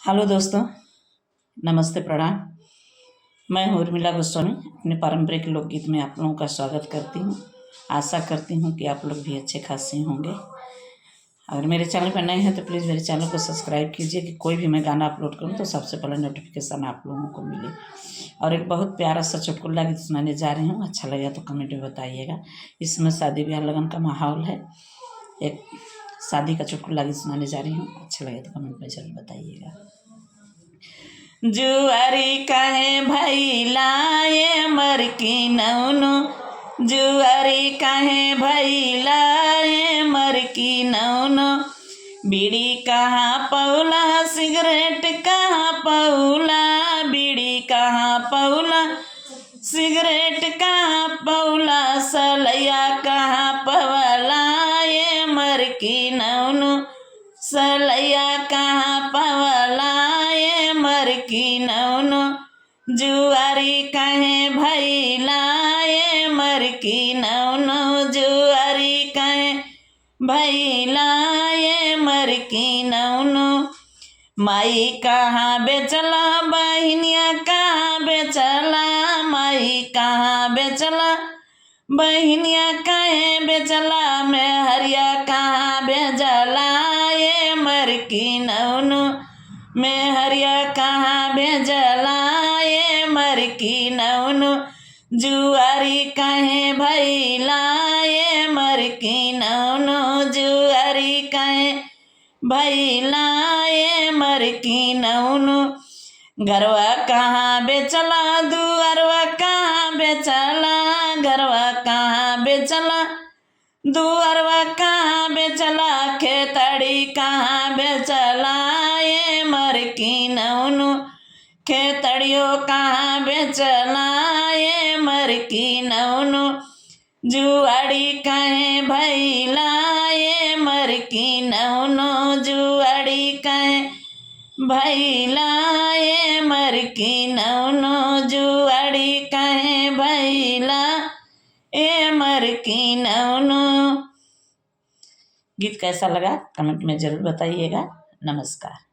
Hello दोस्तों, नमस्ते, प्रणाम। मैं हूँ उर्मिला गोस्वामी, अपने पारंपरिक लोकगीत में आप लोगों का स्वागत करती हूँ। आशा करती हूँ कि आप लोग भी अच्छे खासे होंगे। अगर मेरे चैनल पर नए हैं तो प्लीज़ मेरे चैनल को सब्सक्राइब कीजिए कि कोई भी मैं गाना अपलोड करूँ तो सबसे पहले नोटिफिकेशन आप लोगों को मिले। और एक बहुत प्यारा सा चुटकुला गीत सुनाने जा रही हूँ, अच्छा लगा तो कमेंट में बताइएगा। इस समय शादी ब्याह लगन का माहौल है, एक शादी का चुटकुला गीत सुनाने जा रही हूँ, अच्छा लगे तो कमेंट में ज़रूर बताइएगा। जुआरी काहे भैलाए मर की नौनो, जुआरी काहे भैलाए मर की नौनो, बीड़ी कहाँ पौला सिगरेट कहाँ पौला, बीड़ी कहाँ पौला सिगरेट कहाँ पौला, सलैया कहाँ पवला ये मर की नौनो, सलैया कहाँ पवला ये मर की नौनो, जुआरी कहे भैला ये मर की नौनो, जुआरी कहे भैला ये मर की नौनो, माई कहाँ बेचला बहिनिया कहाँ बेचला, माई कहाँ बेचला बहिनिया कहे बेचला, मैं हरिया कहाँ भेजला ये मर की नौनो, मैं हरिया कहाँ भेजला ये मर की नौनो, जुआरी कहे भैला ये मर की नौनो, जुआरी कहे भैला ये मर की नौनो, घरवा कहाँ बेचला दुअरवा कहाँ बेचला, घरवा कहाँ बेचला दुअरवा कहाँ बेचला, खेतड़ी कहाँ बेचला ये मर की नौनो, खेतड़ियो कहाँ बेचला ये मर की नौनो, जुआड़ी कहे भैला ये मर की नौनो, जुआड़ी कहे भैला ये मर की नौनो, जुआड़ी कहे भैला ए मर की नौनो। गीत कैसा लगा कमेंट में ज़रूर बताइएगा। नमस्कार।